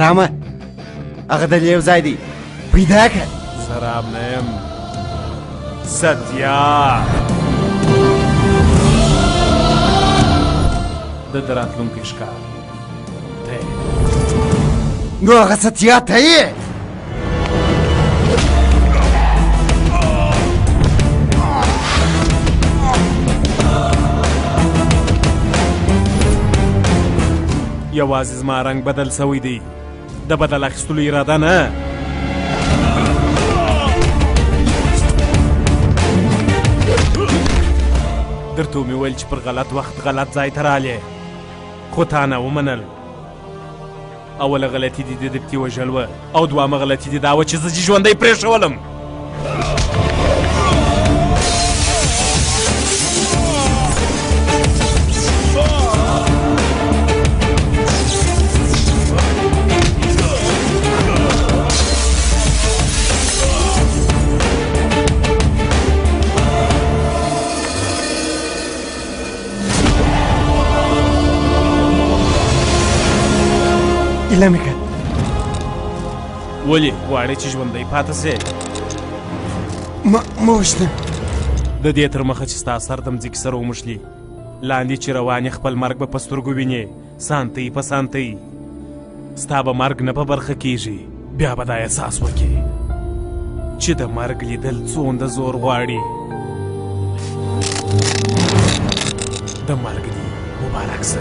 رامه، هغه د لیو ځای دی، پیدا کړه. زه رام نه یم، ستیا. د ده راتلونکی ښکار دی. نو هغه ستیا ته یې؟ یوازې زما رنګ بدل سوی دی، د بدل اخیستلو اراده نه. درته ومې ویل چې پر غلط وخت غلط ځای ته رالې، خو تا نه ومنل. اوله غلطي دې د دپتي وژل وه، او دوهمه غلطي دې دا وه چې زه دې ژوندی پرېښولم. ایله مې کړه. ولې غواړې چې ژوندی پاتې سې؟ مه وژنه. د دې تر مخه چې ستا سر د مځکې سره وموښلي، لاندې چې روان یې خپل مرګ به په سترګو وینې، سانتۍ په سانتۍ. ستا به مرګ نه په برخه کیږي، بیا به دا احساس وکړي چې د مرګ لیدل څومره زور غواړي. د مرګ دې مبارک سه.